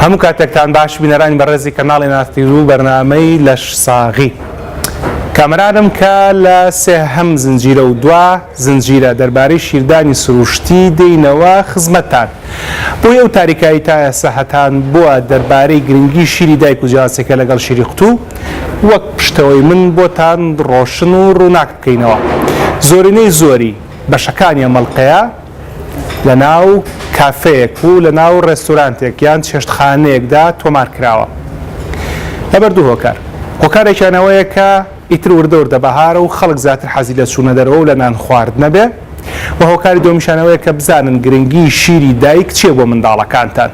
هەموو کاتێکتان باش بینەرانی بەڕێزی کەناڵی ناستیر و بەرنامەی لەش ساغی کامەرانم کە لە سێهەم زنجیرە و دوا زنجیرە دەربارەی شیردانی سروشتی دێینەوە خزمەتتان. بۆی ئەو تاریکایی تا ئێستا هەتان بووە دەربارەی گرنگی شیری دایک و جیاوازیەکە لەگەڵ شیری قوتوو وەک پشتەوەی من بۆتان ڕۆشن و ڕووناک بکەینەوە. زۆرینەی زۆری بەشەکانی ئەم ئەڵقەیە لە ناو کافێیەک و لە ناو ڕێستورانتێک یان چێشتخانەیەکدا تۆمار کراوە لەبەر دوو هۆکار. هۆکارێکیان ئەوەیە کە ئیتر وردە وردە بەهارە و خەڵک زیاتر حەزی لە چوونە دەرەوە و لە نان خواردنە بێ و هۆکاری دووەمیشیان ئەوەیە کە بزانن گرنگی شیری دایک چییە بۆ منداڵەکانتان.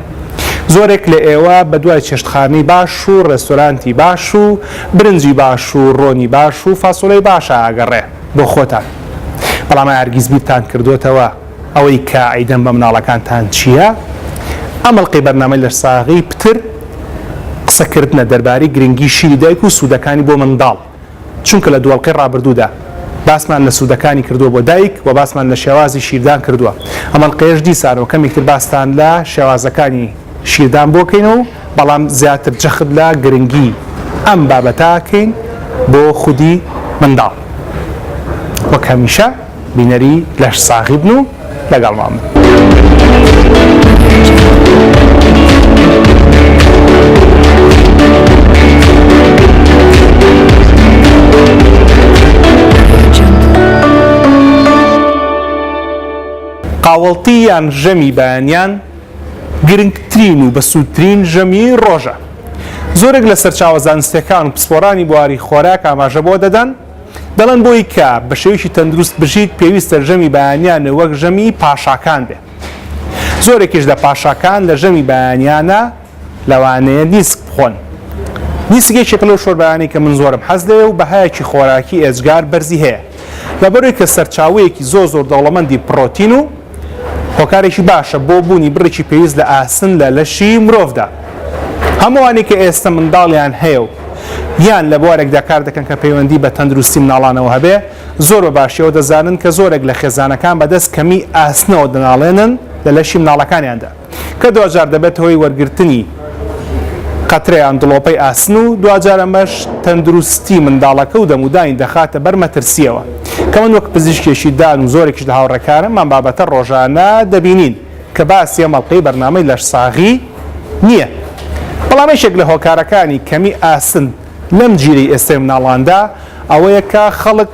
زۆرێک لە ئێوە بەدوای چێشتخانەی باش و ڕێستۆرانتی باش و برنجی باش و ڕۆنی باش و فاسۆلای باشا ئەگەڕێ بۆ خۆتان. بەڵام ئایا هەرگیز بیرتان کردۆتەوە ئەوەی کە ئەیدەن بە مناڵەکانتان چییە؟ ئەم ئەڵقەی بەرنامەی لەشساغی پتر قسەکردنە دەربارەی گرنگی شیری دایک و سوودەکانی بۆ منداڵ، چونکە لە دوو ئەڵقەی ڕابردوودا باسمان لە سوودەکانی کردووە بۆ دایک و باسمان لە شێوازی شیردان کردووە، ئەم ئەڵقەیەش دیسانەوە کەمێک تر باستان لە شێوازەکانی شیردان بۆ کەینەوە بەڵام زیاتر جەخت لە گرنگی ئەم بابەتە کەین بۆ خودی منداڵ. وەک هەمیشە. بینەری لەش ساغی بن و لەگەڵمان بن. قاوەڵتی یان ژەمی بەیانیان گرنگترین و بەسوودترین ژەمی ڕۆژە. زۆرێک لە سەرچاوە زانستیەکان و پسپۆرانی بواری خۆراک ئاماژە بۆ دەدەن، دەڵێن بۆی کە بە شێوەیەکی تەندروست بژیت پێویستە ژەمی بەیانیانە وەک ژەمی پاشاکان بێ. زۆرێکیش لە پاشاکان لە ژەمی بەیانیانە لەوانەیە نیسک بخۆن. نیسک یەکێکە لەو شۆربایانەی کە من زۆرم حەز لێیە و بەهایەکی خۆراکی ئێجگار بەرزی هەیە. لەبەرئەوەی کە سەرچاوەیەکی زۆر زۆر دەوڵەمەندی پڕۆتین و هۆکارێکی باشە بۆ بوونی بڕێکی پێویست لە ئاسن لە لەشی مرۆڤدا. هەمووانی کە ئێستە منداڵیان هەیە و یان لە بوارێکدا کار دەکەن کە پەیوەندی بە تەندروستی مناڵانەوە هەبێ، زۆر بە باشیەوە دەزانن کە زۆرێک لە خێزانەکان بەدەست کەمی ئاسنەوە دەناڵێنن لە لەشی مناڵەکانیاندا. کە دواجار دەبێتە هۆی وەرگرتنی قەترە یان دڵۆپەی ئاسن و دواجار ئەمەش تەندروستی منداڵەکە و دەمودانی دەخاتە بەر مەترسییەوە کە من وەک پزیشکێکی دان و زۆرێکیش لە هاوڕێکانم ئەم بابەتە ڕۆژانە دەبینین کە باسی ئەم ئەڵقەی بەرنامەی لەشساغی نییە بەڵام یەکێک لە هۆکارەکانی کەمی ئاسن لەم جیلەی ئێستای مناڵاندا ئەوەیە کە خەڵک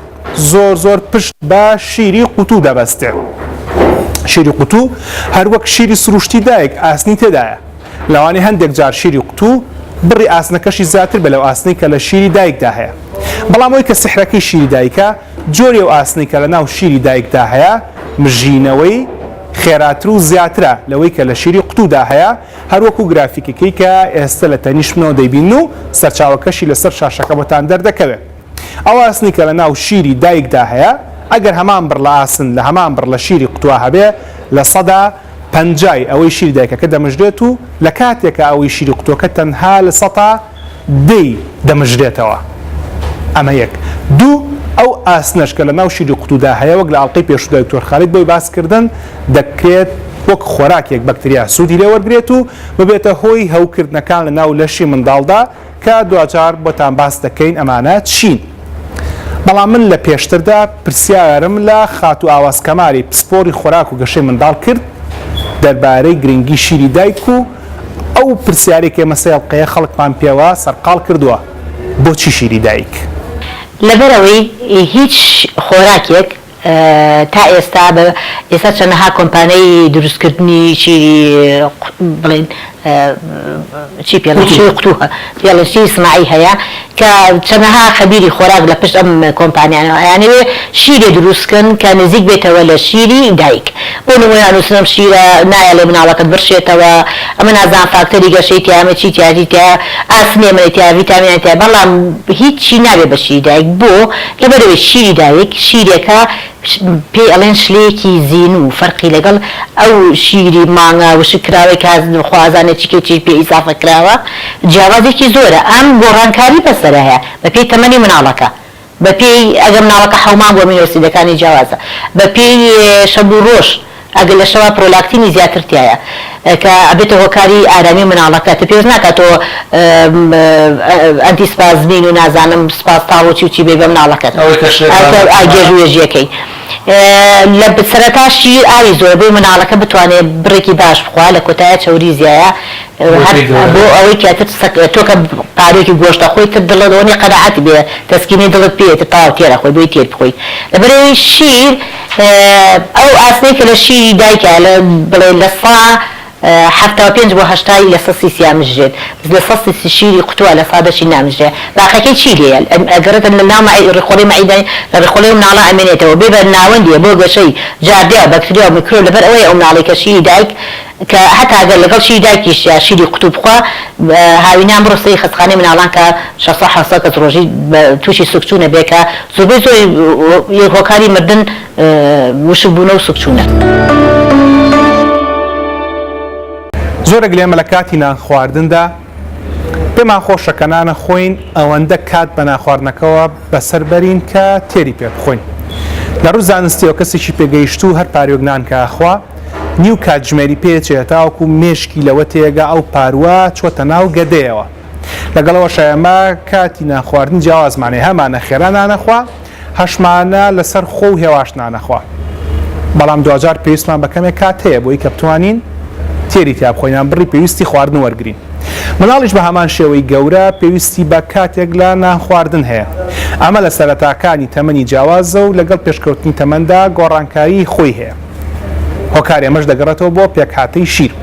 زۆر زۆر پشت بە شیری قوتوو دەبەستێ. شیری قوتوو هەر وەک شیری سروشتی دایک ئاسنی تێدایە. لەوانەیە هەندێک جار شیری قوتوو بڕی ئاسنەکەشی زیاتر بێ لەو ئاسنەی کە لە شیری دایکدا هەیە. بەڵام ئەوەی کە سیحرەکەی شیری دایکە، جۆری ئەو ئاسنەی کە لەناو شیری دایکدا هەیە مژینەوەی خێراتر و زیاترە لەوەی کە لە شیری قوتوودا هەیە، هەر وەکو گرافیکەکەی کە ئێستە لە تەنیشت منەوە دەیبینن و سەرچاوەکەشی لەسەر شاشەکە بۆتان دەردەکەوێ. ئەو ئاسنی کە لە ناو شیری دایکدا هەیە ئەگەر هەمان بڕ لە ئاسن لە هەمان بڕ لە شیری قوتوا هەبێ 50% ی ئەوەی شیری دایکەکە دەمژرێت و لە کاتێکا ئەوەی شیری قوتوەکە تەنها 10% ی دەمژرێتەوە. ئەمە یەک. دوو، ئەو ئاسنەش کە لە ناو شیری قوتودا هەیە وەک لە ئەڵقەی پێشودا دکتۆر خالید بۆی باس کردن دەکرێت وەک خۆراکێک بەکتریا سوودی لێ وەرگرێت و ببێتە هۆی هەوکردنەکان لە ناو لەشی منداڵدا کە دواجار بۆتان باس دەکەین ئەمانە چین. بەڵام من لە پێشتردا پرسیارم لە خاتوو ئاواز کەمالی پسپۆڕی خۆراک و گەشەی منداڵ کرد دەربارەی گرنگی شیری دایک و ئەو پرسیارەی کە ئێمە سێ ئەڵقەیە خەڵکمان پێوە سەرقاڵ کردووە بۆچی شیری دایک؟ لەبەرئەوەی هیچ خۆراکێک تا ئێستا بە ئێستا چەنەها کۆمپانیای دروستکردنی شیری بڵێین چی پێڵێن شیری قوتوو پێڵێن شیری سناعی هەیە کە چەنەها خەبیری خۆراک لە پشت ئەم کۆمپانیانەوە ئەیانەوێ شیرێ دروست کەن کە نزیک بێتەوە لە شیری دایک بۆ نمونە ئەنوسن ئەم شیرە نایەڵێ مناڵەکەت بڕشێتەوە ئەمە نازانم فاکتەری گەشەی تیایە ئەمە چی تیایە چی تیایە ئاسنی ئەمەی تیایە ڤیتامینی تیایە بەڵام هیچی نابێ بە شیری دایک بۆ لەبەرئەوەی شیری دایک شیرێکە پێی ئەڵێن شلەیەکی زینوو فەرقی لەگەڵ ئەو شیری مانگا وشک کراوەی کە خوا ئەزانێ چی کەی چی پێ ئیزافە کراوە جیاوازێکی زۆرە ئەم گۆڕانکاری بەسەرە هەیە بەپێی تەمەنی مناڵەکە بەپێی ئەگەر مناڵەکە حەومان بوو ئەمینۆسیدەکانی جیاوازە بەپێی شەب و ڕۆژ. ئەگەر لە شەوا پرۆلاکتینی زیاتر تیایە کە ئەبێتە هۆکاری ئارامی مناڵەکە تە پێویست ناکات تۆ ئەنتی سپازمین و نازانم سپاستاڵ و چی و چی بەی بە مناڵەکەت ئەوەی کە شێت گێژ و وێژیەکەی لە سەرەتا شیر ئاوی زۆرە بۆی مناڵەکە بتوانێ بڕێکی باش بخوا لە کۆتایە چەوری زیایە هەر بۆ ئەوەی کە تر تۆ کە پاروێکی گۆشت ئەخۆی تر دڵت ئەوەنەی قەناعەت بێ تەسکینەی دڵت پێ تر تەواو تێر ئەخۆی بۆی تێر بخۆی لەبەرئەوەی شیر ئەو ئاسنەی کە لە شیری دایکە لە بڵێ لە سا 75 بۆ 80 ی لە سە سیسی ئەمژرێت بەس لە سە سیسی شیری قوتوە لە سا دەشی نامژرێ باقەکەی چی لێیە ئەگەڕێتە لە ناو مەعی ڕیخۆڵەی مەعیدە لە ڕیخۆڵەی ئەو مناڵە ئەمێنێتەوە بێ بە ناوەندیە بۆ گەشەی جاردیا و بەکتریا و میکرۆب لەبەر ئەوەیە ئەو مناڵەی کە شیری دایک کە هەتا گەر لەگەڵ شیری دایکیشیا شیری قوتوو بخوا هاوینان بڕۆ سەیری خەستخانەی مناڵان کە شەسەد حەفسەد کەس ڕۆژی تووشی سکچوون ئەبێ کە زۆربەی زۆری هۆکاری مردن وشک بوونە و سکچوونە. زۆرێک لە ئێمە لە کاتی نان خواردندا پێمان خۆشە کە نانە خۆین ئەوەندە کات بە نانخواردنەکەوە بەسەر بەرین کە تێری پێ بخۆین. لە ڕووی زانستیەوە کەسێکی پێگەیشتوو هەر پاروێک نان کە ئەخوا نیو کاتژمێری پێچێ تاوەکو مێشکی لەوە تێگا ئەو پاروە چۆتە ناو گەدەیەوە. لەگەڵ ئەوەشا ئێمە کاتی نانخواردنی جیاوازمان هەیە هەمانە خێرا نانەخوا هەشمانە لەسەر خۆ و هێواش نانەخوا بەڵام دواجار پێویستمان بە کەمێک کات هەیە بۆی کە بتوانین تێری تیا بخۆین یان بڕی پێویستی خواردن وەرگرین. مناڵیش بە هەمان شێوەی گەورە پێویستی بە کاتێک لە نانخواردن هەیە. ئەمە لە سەرەتاکانی تەمەنی جیاوازە و لەگەڵ پێشکەوتنی تەمەندا گۆڕانکاریی خۆی هەیە. هۆکاری ئەمەش دەگەڕێتەوە بۆ پێکهاتەی شیر.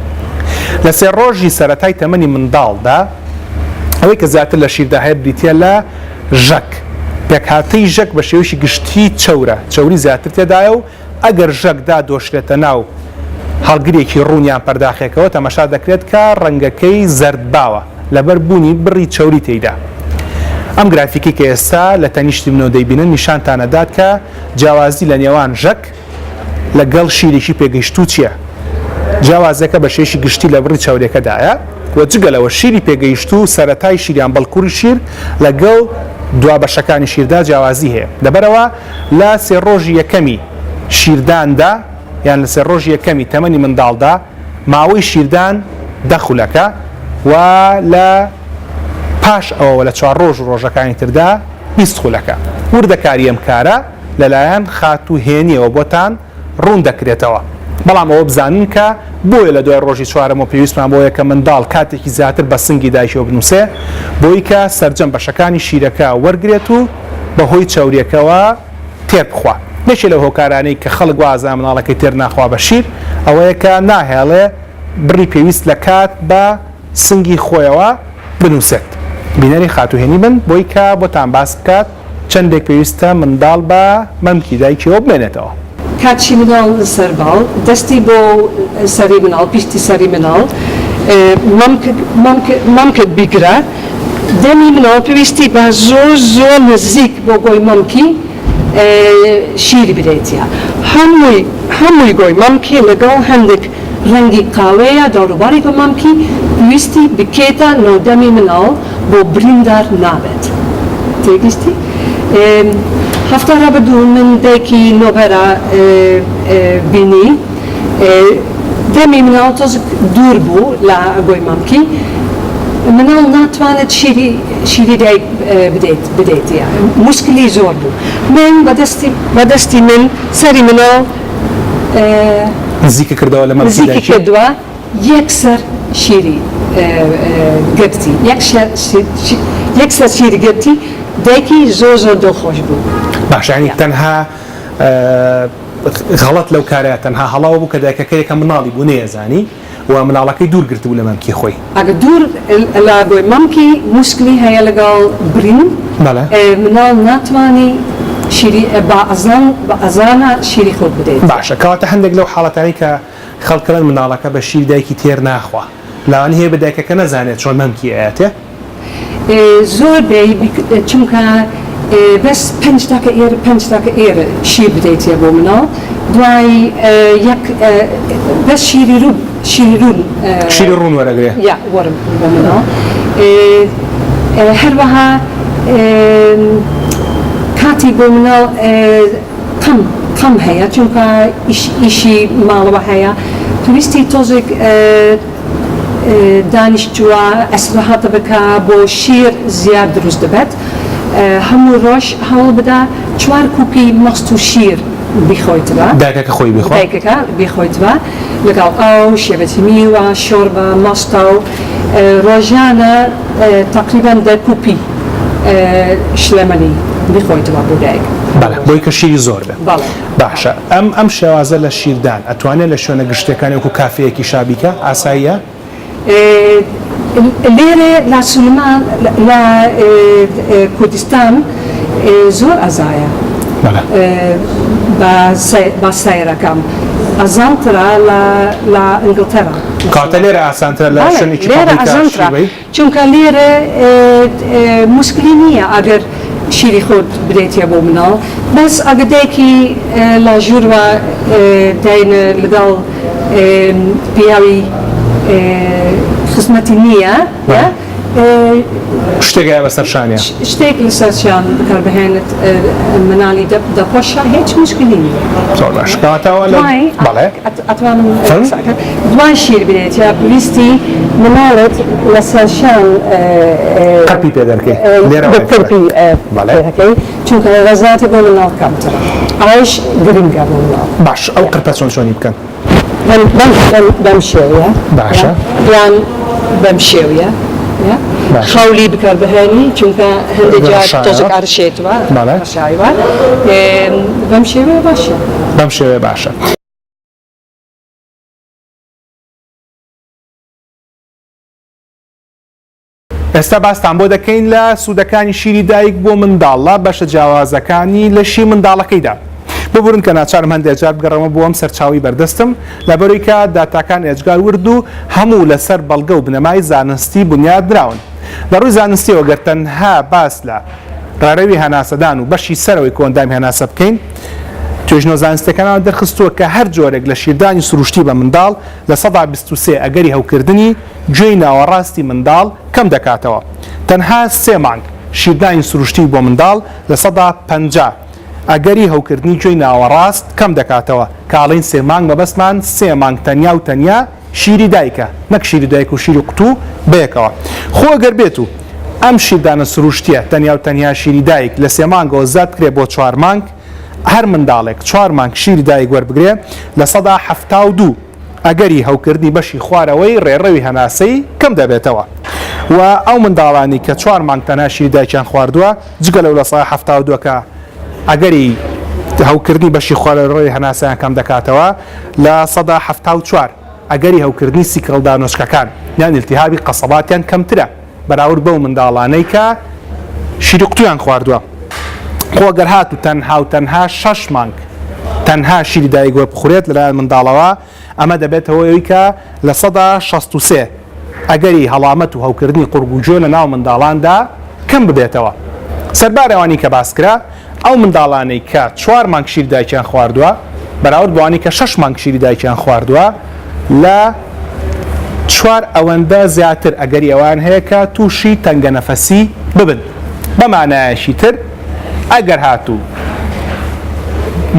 لە سێ ڕۆژی سەرەتای تەمەنی منداڵدا ئەوەی کە زیاتر لە شیردا هەیە بریتییە لە ژەک. پێکهاتەی ژەک بە شێوەیەکی گشتی چەورە، چەوری زیاتر تێدایە و ئەگەر ژەک دادۆشرێتە ناو هەڵگرێکی ڕوون یان پەرداخێکەوە تەمەشا دەکرێت کە ڕەنگەکەی زەردباوە لەبەر بوونی بڕی چەوری تێیدا. ئەم گرافیکەی کە ئێستا لە تەنیشتی منەوە دەیبینن نیشانتان ئەدات کە جیاوازی لە نێوان ژەک لەگەڵ شیرێکی پێگەیشتوو چییە؟ جیاوازیەکە بە شێوەیەکی گشتی لە بڕی چەوریەکەدایە و جگە لەوە شیری پێگەیشتوو سەرەتای شیر یان بەڵکوری شیر لەگەڵ دوا بەشەکانی شیردا جیاوازی هەیە لەبەرئەوە لە سێ ڕۆژی یەکەمی شیرداندا یان لە سێ ڕۆژی یەکەمی تەمەنی منداڵدا ماوەی شیردان دە خولەکە و لە پاش ئەوەوە لە چوار ڕۆژ و ڕۆژەکانی تردا 20 خولەکە. وردەکاری ئەم کارە لەلایەن خاتوو هێنیەوە بۆتان ڕوون دەکرێتەوە. بەڵام ئەوە بزانن کە بۆیە لە دوای ڕۆژی چوارەمەوە پێویستمان بەوەیە کە منداڵ کاتێکی زیاتر بە سنگی دایکیەوە بنووسێ بۆی کە سەرجەم بەشەکانی شیرەکە وەرگرێت و بەهۆی چەوریەکەوە تێر بخوا. یەکێ لەو هۆکارانەی کە خەڵک وا ئەزانێ منداڵەکەی تێر ناخوا بە شیر ئەوەیە کە ناهێڵێ بڕی پێویست لە کات بە سنگی خۆیەوە بنووسێت. بینەری خاتوو هێنی بن بۆی کە بۆتان باس بکات چەندێک پێویستە منداڵ بە مەمکی دایکیەوە بمێنێتەوە. کاچی مناڵ لەسەر باڵ، دەستی بۆ سەری مناڵ، پیشتی سەری مناڵ، مەمکت مەمکت مەمکت بیگرە، دەمی مناڵ پێویستی بە زۆر زۆر نزیک بۆ گۆی مەمکی شیر بدەیتە، هەمووی هەمووی گۆی مەمکی لەگەڵ هەندێک ڕەنگی قاوەیە داروباری گۆی مەمکی پێویستی بکێتە ناو دەمی مناڵ بۆ بریندار نابێت تێگەشتی؟ هەفتە ڕابردوو من دایکی نۆبەرە بینی دەمی مناڵ تۆزک دوور بوو لە گۆی مامکی مناڵ ناتوانێت شیری شیری دایک بدەیت بدەیت موشکلی زۆر بوو من بەدەستی بەدەستی من سەری مناڵ نزیکی کردەوە لە مەمکی نزیکی کردووە یەکسەر شیری گرتی یەکسەر شیری گرتی دایکی زۆر زۆر دڵخۆش بوو. باشە یانی تەنها غەڵەت لەو کارەیا تەنها هەڵەوە بوو کە دایکەکە یەکەم مناڵی بوو نەیەزانی و مناڵەکەی دوور گرتبوو لە مەمکی خۆی. ئەگەر دوور لە گۆی مەمکی موشکلی هەیە لەگەڵ برین مناڵ ناتوانی شیری بە ئەزان بە ئەزانە شیری خۆت بدەیت. باشە کەواتە هەندێک لەو حاڵەتانەی کە خەڵک ئەڵێن منداڵەکە بە شیری دایکی تێر ناخوا لەوانەیە بە دایکەکە نەزانێت چۆن مەمکی ئەیاتێ. زۆر بێی چونکە بەس پەنج تاکە ئێرە پەنج تاکە ئێرە شیر بدەیتێ بۆ مناڵ دوای یەک بەس شیری روون شیری روون شیری روون وەرەگرێ یا وەرم بۆ مناڵ هەروەها کاتی بۆ مناڵ قەم. کەم هەیە چونکە ئیشی ماڵەوە هەیە پێویستی تۆزێک دانیشتووە ئیسراحەت بکا بۆ شیر زیاد دروست دەبێت هەموو ڕۆژ هەوڵ بدە چوار کوپی ماست و شیر بیخۆیتەوە. دایکەکە خۆی بیخوا؟ دایکەکە بیخۆیتەوە لەگەڵ ئاو، شێبەتی میوە، شۆربا، ماستاو ڕۆژانە تەقریبەن دە کوپی شلەمەنی بیخۆیتەوە بۆ دایک. بەڵێ بۆی کە شیری زۆر بێ. بەڵێ. باشە ئەم ئەم شێوازە لە شیردان ئەتوانێ لە شوێنە گشتیەکانی وەکو کافێیەکیشا بیکا؟ ئاساییە؟ لێرە لە سولمان لە کوردستان زۆر ئازایە بە سەیرەکەم ئازانترە لە ئینگلتەرا. کەواتە لێرە ئاسانترە لە شوێنێکی پەبلیکا شیر بەی؟ چونکە لێرە موشکلی نییە ئەگەر شیری خۆت بدەیتە بۆ مناڵ بەس ئەگەر دایکی لە ژووروە داینە لەگەڵ پیاوی خزمەتی نییە شتێک هەیە بەسەر شانیا. شتێک لەسەر شان بکار بهێنت مناڵی دەخۆشە هیچ موشکلی نییە. زۆر باش کەواتە ئەوە لە بەڵێ. ئەتوانم قسە بکەم دوای شیر بدەیت یا ویستی مناڵت لەسەر شان قرپی پێ دەرکەی لێرە قرپی بەڵێ دەکەی چونکە غەزاتی بۆ مناڵ کەمترە ئەوەش گرنگە بۆ مناڵ. باش ئەو قرپە چۆن چۆنی بکەن؟ بەم بەم بەم بەم شێوەیە باشە یان بەم شێوەیە خەولی بکار بهێنی چونکە هەندێک جار تۆزێک ئەڕشێتەوە ڕشایوە بەم شێوەیە باشە. بەم شێوەیە باشە. ئێستا باستان بۆ دەکەین لە سوودەکانی شیری دایک بۆ منداڵ لە بەشە جیاوازەکانی لەشی منداڵەکەیدا. ببورن کە ناچارم هەندێک جار بگەڕێمەوە بۆ ئەم سەرچاوەی بەردەستم، لەبەرئەوەی کە داتاکان ئێجگار ورد و هەموو لەسەر بەڵگە و بنەمای زانستی بنیات نراون. لە ڕووی زانستیەوە گەر تەنها باس لە ڕێڕەوی هەناسەدان و بەشی سەرەوەی کۆئەندامی هەناسە بکەین، توێژینەوە زانستیەکانمان دەرخستووە کە هەر جۆرێک لە شیردانی سروشتی بە منداڵ 23% ئەگەری هەوکردنی گوێی ناوەڕاستی منداڵ کەم دەکاتەوە. تەنها سێ مانگ شیردانی سروشتی بۆ منداڵ 50% ئەگەری هەوکردنی گوێی ناوەڕاست کەم دەکاتەوە، کە ئەڵێین سێ مانگ مەبەستمان سێ مانگ تەنیا و تەنیا شیری دایکە نەک شیری دایک و شیری قوتوو بەیەکەوە. خۆ ئەگەر بێت و ئەم شیردانە سروشتیە تەنیا و تەنیا شیری دایک لە سێ مانگەوە زیاد بکرێ بۆ چوار مانگ هەر منداڵێک چوار مانگ شیری دایک وەربگرێ 72% ئەگەری هەوکردنی بەشی خوارەوەی ڕێڕەوی هەناسەی کەم دەبێتەوە و ئەو منداڵانەی کە چوار مانگ تەنها شیری دایکیان خواردووە جگە لەو 72% کە ئەگەری هەوکردنی بەشی خوارەوەی ڕێڕەوی هەناسەیان کەم دەکاتەوە 74% ئەگەری هەوکردنی سیکڵدانۆچکەکان یان ئیلتیهابی قەسەباتیان کەمترە بەراورد بەو منداڵانەی کە شیری قوتویان خواردووە. خۆ گەر هاتوو تەنها و تەنها شەش مانگ تەنها شیری دایک وەربخورێت لەلایەن منداڵەوە ئەمە دەبێتە هۆی ئەوی کە 63% ئەگەری هەڵامەت و هەوکردنی قوڕگ و گوێ لەناو منداڵاندا کەم ببێتەوە. سەرباری ئەوانەی کە باس کرا، ئەو منداڵانەی کە چوار مانگ شیری دایکیان خواردووە بەراورد بەوانەی کە شەش مانگ شیری دایکیان خواردووە لە چوار ئەوەندە زیاتر ئەگەری ئەوەیان هەیە کە تووشی تەنگەنەفەسی ببن. بە مانایەکی تر ئەگەر هاتوو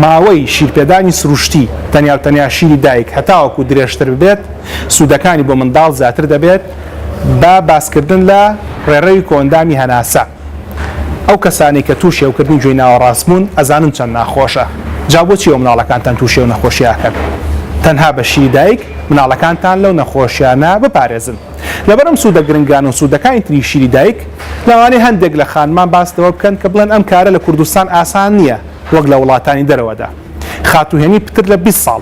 ماوەی شیرپێدانی سروشتی تەنیا و تەنیا شیری دایک هەتاوەکو درێژتر ببێت سوودەکانی بۆ منداڵ زیاتر دەبێت بە باسکردن لە ڕێڕەوی کۆئەندامی هەناسە. ئەو کەسانەی کە تووشی هەوکردنی گوێی ناوەڕاست بوون ئەزانن چەند ناخۆشە جا بۆچی ئەو مناڵەکانتان تووشی ئەو نەخۆشیە ئەکەن تەنها بە شیری دایک مناڵەکانتان لەو نەخۆشیانە بپارێزن لەبەر ئەم سوودە گرنگانە و سوودەکانی تری شیری دایک لەوانەیە هەندێک لە خانمان باس لەوە بکەن کە بڵێن ئەم کارە لە کوردستان ئاسان نییە وەک لە وڵاتانی دەرەوەدا خاتوو هێنی پتر لە 20 ساڵ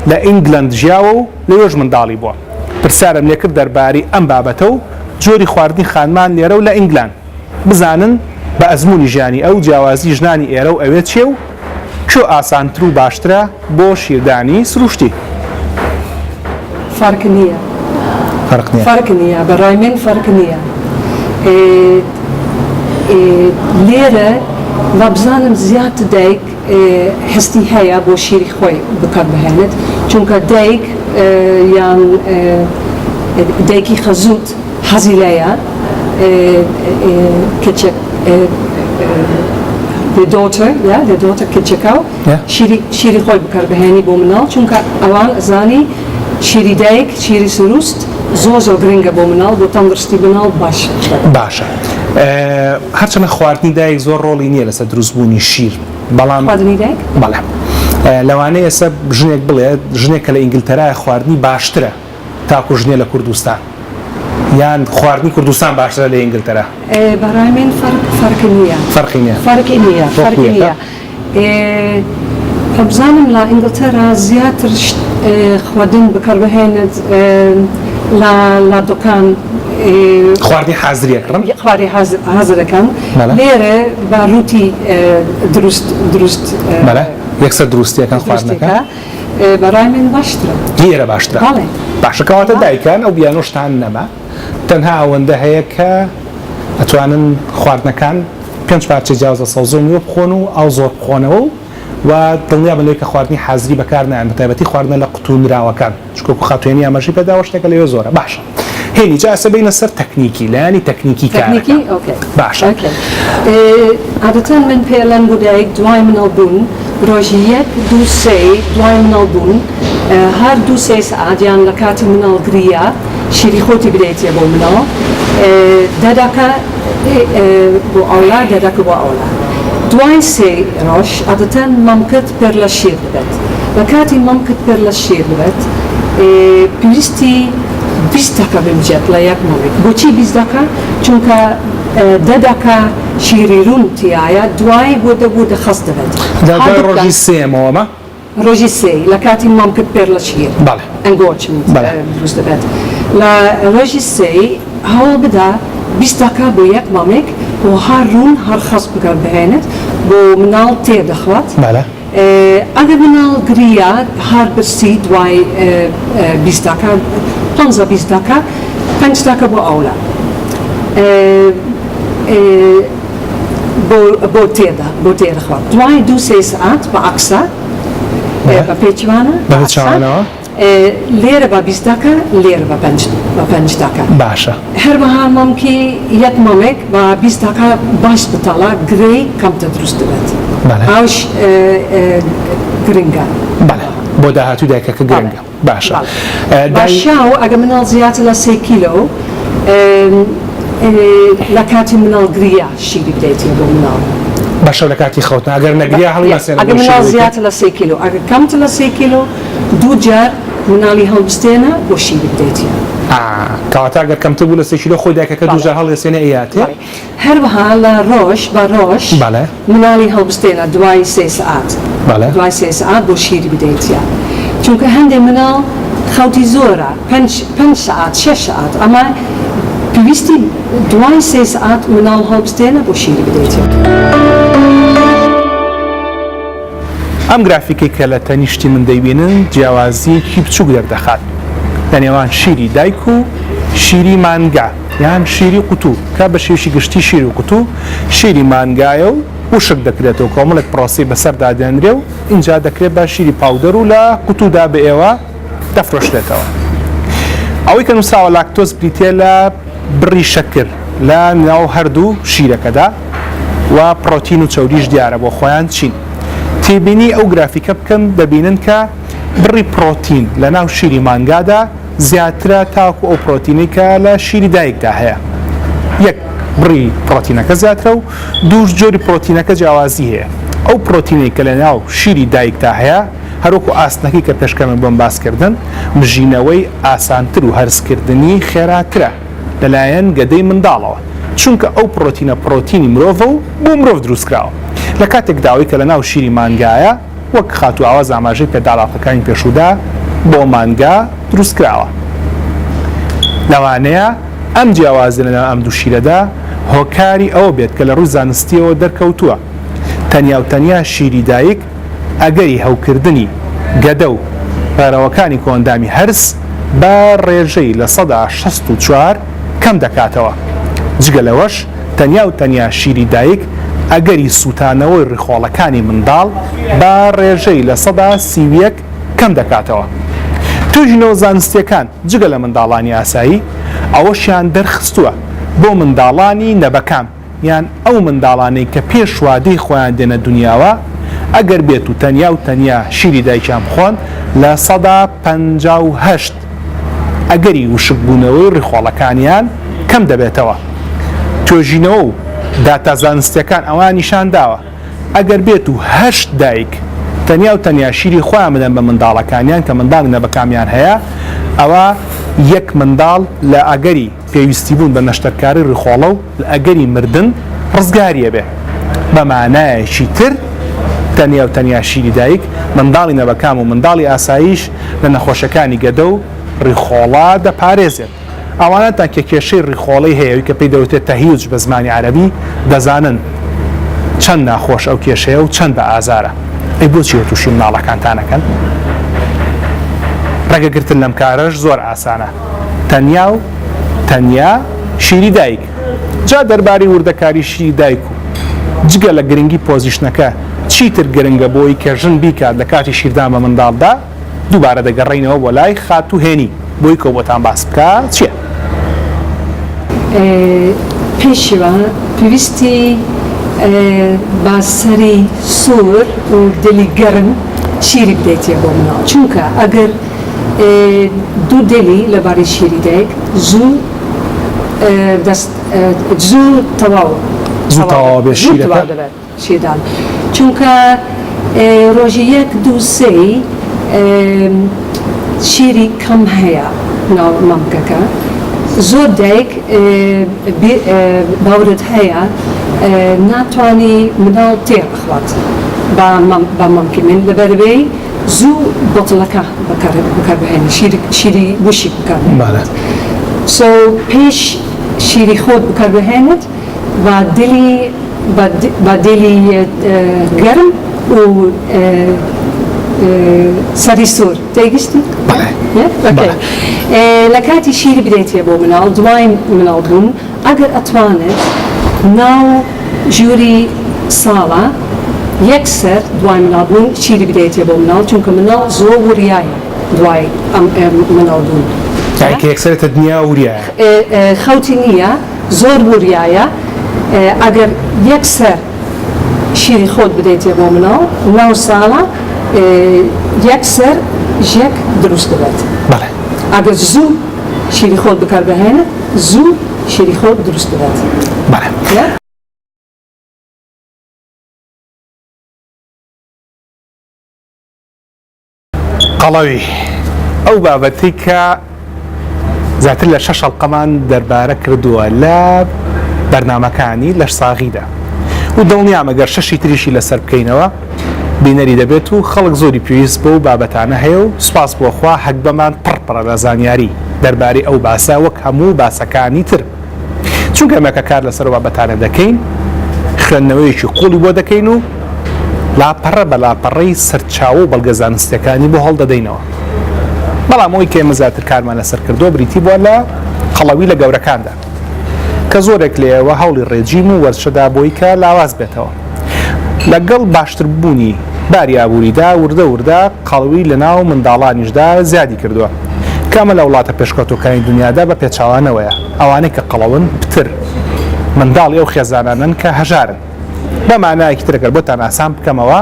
لە ئینگلەند ژیاوە و لەوێش منداڵی بووە پرسیارم لێکرد دەربارەی ئەم بابەتە و جۆری خواردنی خانمان لێرە و لە ئینگلاند. بزانن بە ئەزموونی ژیانی ئەو جیاوازی ژنانی ئێرە و ئەوێ چیە و کوێ ئاسانتر و باشترە بۆ شیردانی سروشتی. فەرق نییە. فەرق نییە. فەرق نییە بە ڕای من فەرق نییە. لێرە وابزانم زیاتر دایک هەستی هەیە بۆ شیری خۆی بکار بهێنێت چونکە دایک یان دایکی خەزووت حەزی لێیە کچێک. The daughter یا The daughter کچەکە و شیری شیری خۆی بکاربهێنی بۆ مناڵ چونکە ئەوان ئەزانی شیری دایک شیری سروست زۆر زۆر گرنگە بۆ مناڵ بۆ تەندروستی مناڵ باش باشە هەرچەنە خواردنی دایک زۆر ڕۆڵی نییە لەسەر دروستبوونی شیر بەڵام خواردنی دایک بەڵێ لەوانەیە ئێستا ژنێک بڵێت ژنێک کە لە ئینگلتەرایە خواردنی باشترە تاکو ژنێ لە کوردستان یان خواردنی کوردستان باشترە لە ئینگلتەرا؟ بەڕای من فەرق فەرقی نییە. فەرقی نییە. فەرقی نییە فەرقی نییە. بزانم لە ئینگلتەرا زیاتر خواردن بەکاربهێنێت لە لە دوکان. خواردنی حازری ئەکڕن؟ خواردنی حازرەکان لێرە بە ڕووتی دروست دروست. بەڵێ یەکسەر دروستی ئەکەن خواردنەکە. بەڕای من باشترە. لێرە باشترە؟ بەڵێ. باشە کەواتە دایکان ئەو بیانۆشتان نەما تەنها ئەوەندە هەیە کە ئەتوانن خواردنەکان پێنج پارچەی جیاواز لە سەوزە و میوە بخۆن و ئاو زۆر بخۆنەوە و و دڵنیابن لەوەی کە خواردنی حازری بەکار نایەن بەتایبەتی خواردنە لە قوتوو نراوەکان چونکە وەکو خاتوو ئاماژەی پێداوە شتێکە لەوێ زۆرە باشە هێنی جا ئێستا بێینە سەر تەکنیکی لایەنی تەکنیکی کارەکە تەکنیکی okay باشە okay عادەتەن من پێڵێم بۆ دایک دوای مناڵ بوون ڕۆژی یەک دوو سێ دوای مناڵ بوون هەر دوو سێ سەعات یان لە کاتی مناڵ گریا شیری خۆتی بدەیتێ بۆ مناڵ دەدەکە بۆ ئەولا دەدەکە بۆ ئەولا دوای سێ ڕۆژ عادەتەن مەمکت پڕ لە شیر دەبێت لە کاتی مەمکت پڕ لە شیر دەبێت پێویستی 20 دەقە بمژێت لە یەک مەمک بۆچی 20 دەقە چونکە دە دەقە شیری ڕوون تیایە دوای وردە وردە خەست دەبێت. دوای ڕۆژی سێیەمەوە مە؟ ڕۆژی سێی لە کاتی مەمکت پێر لە شیر بەڵێ engorgement بەڵێ دروست دەبێت. لە ڕۆژی سێی هەوڵ بدە 20 دەقە بۆ یەک مەمک بۆ هەر ڕوون هەر خەست بکار بهێنێت بۆ مناڵ تێر دەخوات. بەڵێ. ئەگەر مناڵ گریا هەر برسی دوای 20 دەقە پەنجا 20 دەقە پەنج دەقە بۆ ئەولا بۆ بۆ تێدا بۆ تێر خوارد دوای دوو سێ سەعات بە عەکسە بە پێچوانە بە پێچوانەوە لێرە بە 20 دەقە لێرە بە پەنج بە پەنج دەقە باشە. هەروەها مەمکی یەک مەمک بە 20 دەقە باش بتاڵە گرێی کەمتر دروست دەبێت بەڵێ. ئەوش گرنگە. بەڵێ بۆ داهاتووی دایکەکە گرنگە. باشە بە شەو ئەگەر مناڵ زیاتر لە سێ کیلۆ لە کاتی مناڵ گریا شیری بدەیتێ بۆ مناڵ. بە شەو لە کاتی خەوتن ئەگەر نەگریا هەڵیمەسێنە ئەگەر مناڵ زیاتر لە سێ کیلۆ ئەگەر کەمتر لە سێ کیلۆ دوو جار مناڵی هەڵبستێنە بۆ شیری بدەیتێ. کەواتە ئەگەر کەمتر بوو لە سێ کیلۆ خۆی دایکەکە دوو جار هەڵیەسێنێ ئەیاتێ. هەروەها لە ڕۆژ بە ڕۆژ بەڵێ. مناڵی هەڵبستێنە دوای سێ سەعات بەڵێ. دوای سێ سەعات بۆ شیری بدەیتە چونکە هەندێ مناڵ خەوتی زۆرە پەنج پەنج سەعات شەش سەعات ئەمە پێویستی دوای سێ سەعات مناڵ هەڵبستێنە بۆ شیری بدەیتە. ئەم گرافیکەی کە لە تەنیشتی من دەیبینن جیاوازییەکی بچووک دەردەخات لە نێوان شیری دایک و شیری مانگا. یان شیری قوتوو کە بە شێوەیەکی گشتی شیر و قوتوو شیری مانگایە و وشک دەکرێتەوە کۆمەڵێک پرۆسەی بەسەردا دێنرێ و ئینجا دەکرێت بە شیری powder و لە قوتوودا بە ئێوە دەفرۆشرێتەوە. ئەوەی کە نووسراوە لاکتۆز بریتییە لە بڕی شەکر لە ناو هەردوو شیرەکەدا و پڕۆتین و چەوریش دیارە بۆ خۆیان چین. تێبینی ئەو گرافیکە بکەن دەبینن کە بڕی پڕۆتین لە ناو شیری مانگادا زیاترە تاوەکو ئەو پرۆتینەی کە لە شیری دایکدا هەیە. یەک، بڕی پرۆتینەکە زیاترە و دووش جۆری پرۆتینەکە جیاوازی هەیە. ئەو پرۆتینەی کە لەناو شیری دایکدا هەیە هەروەکو ئاسنەکەی کە پێش کەمێک بۆم باس کردن مژینەوەی ئاسانتر و هەرسکردنی خێراترە لەلایەن گەدەی منداڵەوە چونکە ئەو پرۆتینە پرۆتینی مرۆڤە و بۆ مرۆڤ دروستکراوە لە کاتێکدا ئەوەی کە لەناو شیری مانگایە وەک خاتوو ئاواز ئاماژەی پێدا لە ئەڵقەکانی پێشوودا بۆ مانگا دروستکراوە. لەوانەیە ئەم جیاوازیە لەنێوان ئەم دوو شیرەدا هۆکاری ئەوە بێت کە لە ڕووی زانستییەوە دەرکەوتووە تەنیا و تەنیا شیری دایک ئەگەری هەوکردنی گەدە و ڕێڕەوەکانی کۆئەندامی هەرس بە ڕێژەی 64% کەم دەکاتەوە. جگە لەوەش تەنیا و تەنیا شیری دایک ئەگەری سووتانەوەی ڕیخۆڵەکانی منداڵ بە ڕێژەی 31% کەم دەکاتەوە. توێژینەوە زانستییەکان جگە لە منداڵانی ئاسایی، ئەوەشیان دەرخستووە بۆ منداڵانی نەبەکام. یان ئەو منداڵانەی کە پێش وادەی خۆیان دێنە دونیاوە ئەگەر بێت و تەنیا و تەنیا شیری دایکیان بخۆن 58% ئەگەری وشکبوونەوەی ڕیخۆڵەکانیان کەم دەبێتەوە. توێژینەوە و داتا زانستییەکان ئەوەیان نیشان داوە ئەگەر بێت و هەشت دایک تەنیا و تەنیا شیری خۆیان بدەن بە منداڵەکانیان کە منداڵی نەبەکامیان هەیە ئەوا یەک منداڵ لە ئەگەری پێویستی بوون بە نەشتەرکاری ڕیخۆڵە و لە ئەگەری مردن ڕزگاری ئەبێ. بە مانایەکی تر تەنیا و تەنیا شیری دایک منداڵی نەبەکام و منداڵی ئاساییش لە نەخۆشیەکانی گەدە و ڕیخۆڵە دەپارێزێت. ئەوانەتان کە کێشەی ڕیخۆڵەی هەیە کە پێی دەوترێت تهیج بە زمانی عەرەبی دەزانن چەند ناخۆش ئەو کێشەیە و چەند بە ئازارە. ئەی بۆچی وە تووشی منداڵەکانتان ئەکەن؟ ڕێگەگرتن لەم کارەش زۆر ئاسانە. تەنیا و تەنیا شیری دایک. جا دەربارەی وردەکاری شیری دایک و جگە لە گرنگی position ەکە چیتر گرنگە بۆی کە ژن بیکات لە کاتی شیردان بە منداڵدا دووبارە دەگەڕێینەوە بۆ لای خاتوو هێنی بۆی کە بۆتان باس بکا چیە؟ پێشەوە پێویستی بە سەری سوور و دلی گەرم شیری بدەیتێ بۆ مناڵ چونکە ئەگەر دوو دلی لەبارەی شیری دایک زوو دەست زوو تەواو زوو تەواو بێ زوو تەواو دەبێت شیردان چونکە ڕۆژی یەک دوو سێی شیری کەم هەیە ناو مەمکەکە زۆر دایک باوەرت هەیە ناتوانی مناڵ تێر بخوات بە مەمکی من لەبەرئەوەی زوو بۆتڵەکە بەکاربهێنی شیری وشک بەکاربهێنیت سۆ پێش شیری خۆت بەکاربهێنیت بە دلی بە دلی گەرم و سەری سوور تێگەشتی؟ بەڵێ. لە کاتی شیری بدەیتێ بۆ مناڵ دوای مناڵ بوون ئەگەر ئەتوانێت ناو ژووری ساڵە یەکسەر دوای مناڵ بوون شیری بدەیتێ بۆ مناڵ چونکە مناڵ زۆر وریایە دوای ئەم مناڵ بوون. یانی کە یەکسەر ێتە دنیا وریایە. خەوتی نییە زۆر وریایە ئەگەر یەکسەر شیری خۆت بدەیتێ بۆ مناڵ ناو ساڵە یەکسەر ژێک دروست دەبێت. بەڵێ. ئەگەر زوو شیری خۆت بکاربهێنت زوو شیری خۆت دروست دەبێت. بەڵێ. قەڵەوی، ئەو بابەتەی کە زیاتر لە شەش ئەڵقەمان دەربارە کردووە لە بەرنامەکانی لەشساغیدا و دڵنیام ئەگەر شەشی تریشی لەسەر بکەینەوە بینەری دەبێت و خەڵک زۆری پێویست بەو بابەتانە هەیە و سوپاس بۆ خوا هەگبەمان پڕ پڕە لە زانیاری دەربارەی ئەو باسە وەک هەموو باسەکانی تر چونکە ئێمە کە کار لەسەر ئەو بابەتانە دەکەین خوێندنەوەیەکی قوڵی بۆ دەکەین و لاپەڕە بە لاپەڕەی سەرچاوە و بەڵگە زانستیەکانی بۆ هەڵدەدەینەوە بەڵام ئەوەی کە ئێمە زیاتر کارمان لەسەر کردووە بریتی بووە لە قەڵەوی لە گەورەکاندا کە زۆرێک لە ئێوە هەوڵی ڕێجیم و وەرزشەدا بۆی کە لاواز بێتەوە. لەگەڵ باشتربوونی باری ئابووریدا وردە وردە قەڵەوی لەناو منداڵانیشدا زیادی کردووە کە ئەمە لە وڵاتە پێشکەوتووەکانی دونیادا بە پێچەوانەوەیە ئەوانەی کە قەڵەون پتر منداڵی ئەو خێزانانەن کە هەژارن بە مانایەکی تر گەر بۆتان ئاسان بکەمەوە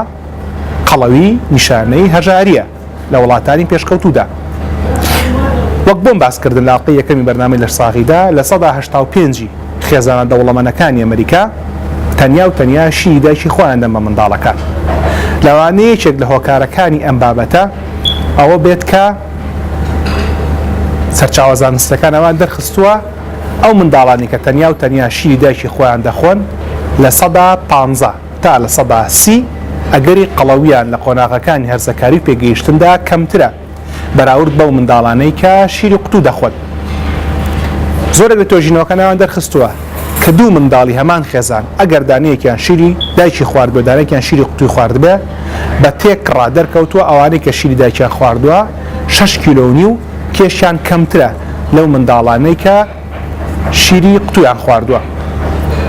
قەڵەوی نیشانەی هەژارییە. لە وڵاتانی پێشکەوتوودا. وەک بۆم باس کردن لە ئەڵقەی یەکەمی بەرنامەی لەشساغیدا، 85% ی خێزانە دەوڵەمەنەکانی ئەمریکا تەنیا و تەنیا شیری دایکی خۆیان دەن بە منداڵەکان. لەوانەیە یەکێک لە هۆکارەکانی ئەم بابەتە ئەوە بێت کە سەرچاوە زانستیەکان ئەوان دەرخستووە ئەو منداڵانی کە تەنیا و تەنیا شیری دایکی خۆیان دەخۆن 15% تا 30% ئەگەری قەڵەوییان لە قۆناغەکانی هەرزەکاری و پێگەیشتندا کەمترە بەراورد بەو منداڵانەی کە شیری قوتوو دەخۆن. زۆرێک لە توێژینەوەکان ئەوەیان دەرخستووە کە دوو منداڵی هەمان خێزان ئەگەر دانەیەکیان شیری دایکی خواردبێ و دانەیەکیان شیری قوتووی خواردبێ بە تێکڕا دەرکەوتووە ئەوانەی کە شیری دایکیان خواردووە شەش کیلۆ و نیو کێشیان کەمترە لەو منداڵانەی کە شیری قوتویان خواردوە.